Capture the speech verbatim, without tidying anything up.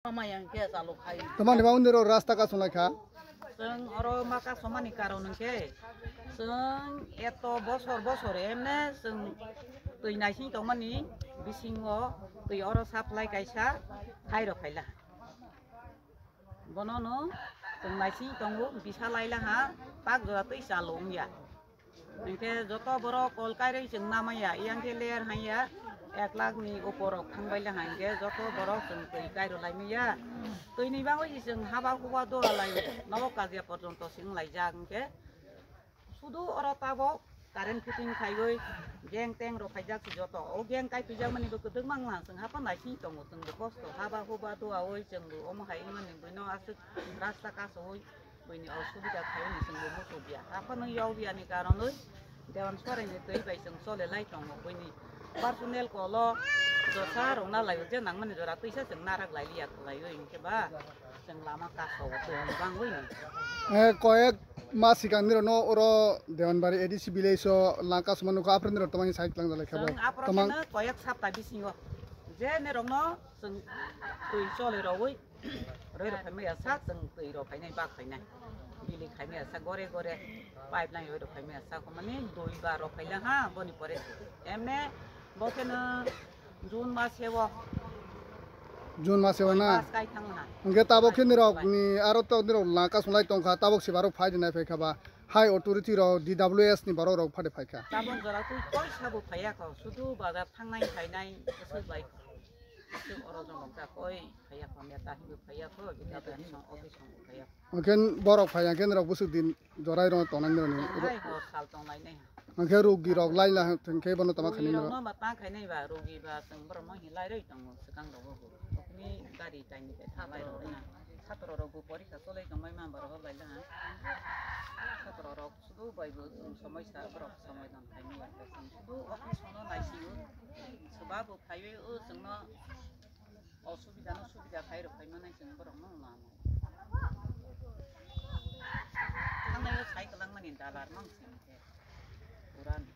Amai ang khe chalo khai. Tamani ba undiro rasta kasung lai kha. Chwng oro ma kasomani karon hwnkhe chwng eto bosor bosor emne chwng twi naising tongmani bisingo twi oro supply kaisa khairok khaila. Bonono chwng naising tongo bisa laila ha pak jora twi chalo wngya. Hingke joto borok kol kairoi chwng namaya, yang khe layer hanya ek lakh ni upor rok thangbai le hingke joto borok chwng twi kairo lai maya. Twi ni bagwi chwng haba huba dua lai nogo kajia porjonto chwng lai jak hingke sudu oro tabok current fitting khaiwi geng teng rok khaijak si joto. O geng kai pijak mani bo kwdwk mang lang chwng hapa naising tongo chwng bo kosto haba huba dua oi chwng bo omo hai wngmani buino aswk rasta kasowi. Buini osubida khaini chwngbo muchukya. Aphano yaubiyani karonwi Dewan Soraini twi bai chwng chole lai tongo. Buini personal kolo josa rwna laio, je nangmani jora twisa chwng narak lai liya kwlaiwi, hinkhe ba chwng lama kasao chwng bangwi ni. Eh, koyek mas sikang nirokno oro Dewanbari A D C village o langka suma nukha, aphuru nirok twmani side lang jalai khe bo. Chwng aphuru twmang kheno koyek sapta bisingo je nirokno chwng twi chole rogwi. Roi rok phaimaya sak, chwng twi rok phainai, bak phainai. Bili khaimaya sak, gore gore. Pipeline roi rok phaimaya sak, mani dui bar rok phaila ha, boni pore. Emne, bo kheno June mas heo. June mas heo na? Mas kai thang ha. Hingke tabok khe nirok ni aro tok nirok langka sunglai tongkha, tabok se barok phai dinai phai kha ba. High authority rok D W S ni borok rok phade phai kha. Tabok jora twi koi sabo phaiya kho, sudu bazar thangnai phainai, bwswk bai. Bwswk oro jongok ja koi. Phaiya kho, neta hinwi phaiya kho, bini office song, office song phaiya kho. Hwnkhe borok phaiya khe norok bwswk din jorai rw tongnai nini. Tongnai hor sal tonglainai ha. Hwnkhe rugi rok laila hwnkhe bono tama khainai norok. Rugi rokno ba ta khainai ba, rugi ba chwng borokno hinlai rwi tongo swkang rogo bo. Okni gari taini bai thalai rok na. Satro rok bo porikha cholai tongbai ma borok laila ha. Satro rok sudu bai bo chwng somoi sa borok somoi don khainai ba. Chwng sudu office no naisio. Soba bo phaiwi o chwngno. O subida no subida khai rok khai manai chwng borok no lama. Thangnai o sai kwlang mani dalar mang sing khe. Pura ni.